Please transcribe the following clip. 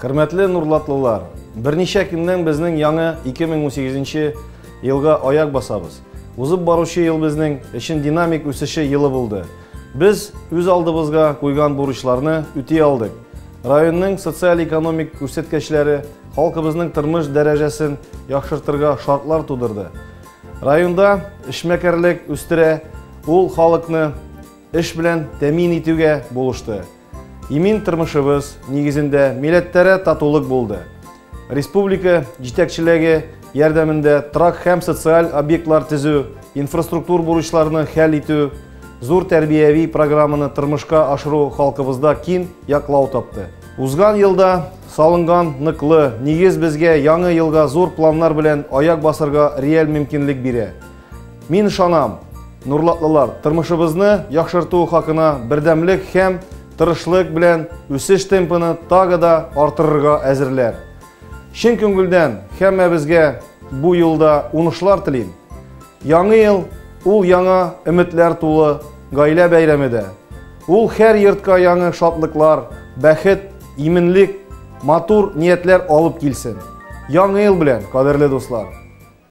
Хөрмәтле нурлатлылар, берничә көннән безнең яңа 2018 елга аяк басабыз. Узып баручы ел безнең өчен динамик үсеше елы булды. Без үз алдыбызга куйган бурычларны үти алдык. Районның социаль-экономик күрсәткечләре халкыбызның тормыш дәрәҗәсен яхшыртырга шартлар тудырды. Районда эшмәкәрлек үстерә, ул халыкны эш белән тәэмин итүгә булышты. Имин тормышыбыз нигезендә милләтләрара татулык булды. Республика җитәкчелеге ярдәмендә торак һәм социаль объектлар төзү, инфраструктур бурычларны хәл итү, зур тәрбияви программаны тормышка ашыру халкыбызда киң яклау тапты. Узган елда салынган ныклы нигез безгә яңа елга зур планнар белән аяк басырга реаль мөмкинлек бирә. Мин ышанам, нурлатлылар тормышыбызны яхшырту хакына бердәмлек һәм тырышлык белән үсеш темпыны тагы да арттырырга әзерләр. Чын күңелдән һәммәбезгә бу юлда уңышлар телим. Яңа ел ул яңа өметләр тулы гаилә бәйрәме дә. Ул һәр йортка яңа шатлыклар, бәхет, иминлек, матур ниятләр алып килсен. Яңа ел белән, кадерле дуслар!